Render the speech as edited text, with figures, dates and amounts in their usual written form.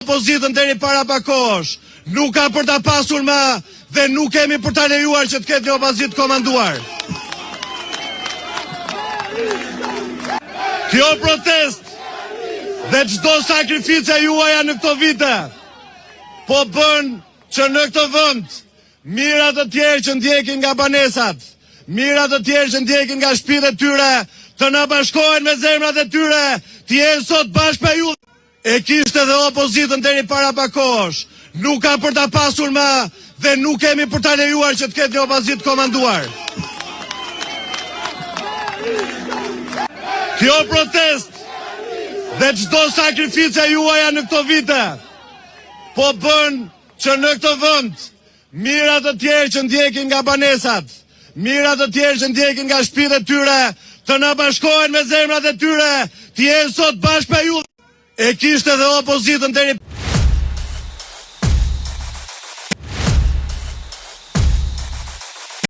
opozitën deri para pak kohësh, nuk ka për ta pasur më dhe nuk kemi për ta lejuar që të ketë një opozitë të komanduar. Kjo protestë dhe çdo sakrificë e juaja në këto vite po bën që në këtë vend Mijëra të tjerë që ndjekin nga banesat, mijëra të tjerë që ndjekin nga shtëpitë e tyre, të na bashkohen me zemrat e tyre, të jenë sot bashkë me ju. E kishte dhe opozitën deri para pak kohësh, nuk ka për ta pasur më dhe nuk kemi për ta lejuar që të ketë një opozitë të komanduar. Kjo protestë dhe çdo sakrificë e juaja në këto vite po bën Që në këtë vend, mijëra të tjerë që ndjekin nga banesat, mijëra të tjerë që ndjekin nga shtëpitë e tyre, të na bashkohen me zemrat e tyre, të jenë sot bashkë me ju. E kishte dhe opozitën deri.